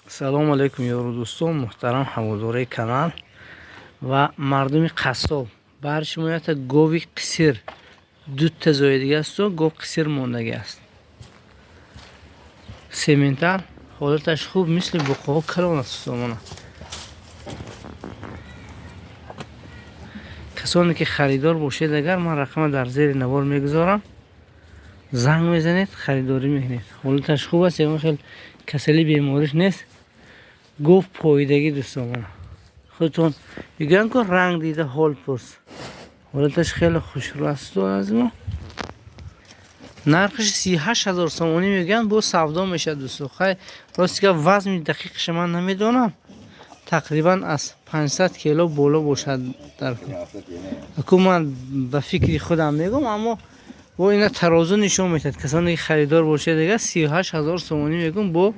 Салому алайкум, ёру дӯстон, муҳтарам ҳаводораи канал ва мардуми қассоб. Баҳри шумо якта гови қисир, дута зоидига асту, гов қисир мондагӣ аст. Сементал, ҳолаташ хуб, мисли буқоҳо калон аст, дӯстон. Касоне ки харидор бошед, агар ман рақама дар зери навор мегузорам, занг мезанед, харидорӣ мекунед. Ҳолаташ хуб аст, ягон хел касали, бемориш нест. Гов поидагӣ, дӯстон. Худтон мегӯянд ку, ранг дида ҳол пурс. Ҳолаташ хеле хушрӯ аст аз мо. Нархаш 38 000 сомонӣ мегӯянд, бо савдо мешавад, дӯсто. Хай, рости гап, вазни дақиқаша ман намедонам, тақрибан аз 500 кило боло бошад. Дар ку ман ба фикри худам мегӯм, аммо бо ина тарозу нишон медиҳад. Касоне ки харидор бошед, дигар 38 000 сомонӣ мегӯм, бо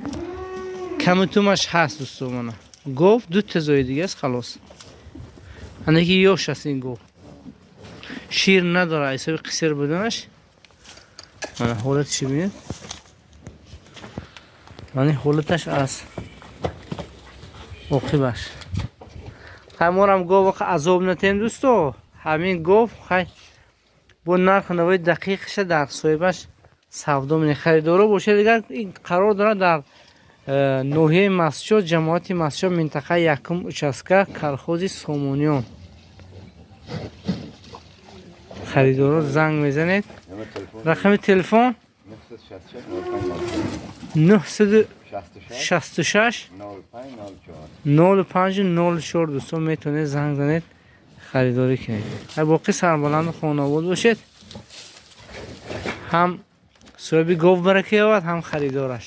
каму тумаш ҳаст, дӯсто. Мана гов дута зоидига аст, халос. Анаки ёш аст ин гов, шир надорад ҳисоби қисир буданаш. Мана ҳолаташи бинед, мани ҳолаташ аз оқибаш. Хай, морам гов азоб натем, дӯсто. Ҳамин гов, хай, бо нарху навои дақиқаша дар соҳибаш савдо мене. Харидоро бошед, дигар ин қарор дорад дар ноҳияи Мастчоҳ, ҷамоати Мастчоҳ, минтақаи якум, участка, колхози Сомониён. Харидоро занг мезанед, рақами телефон 966 05 04. Дӯстон, метавонед занг занед, харидорӣ кунед. Боқӣ сарбаланду хонаобод бошед. Ҳам соҳиби гов барака ёбад, ҳам харидораш.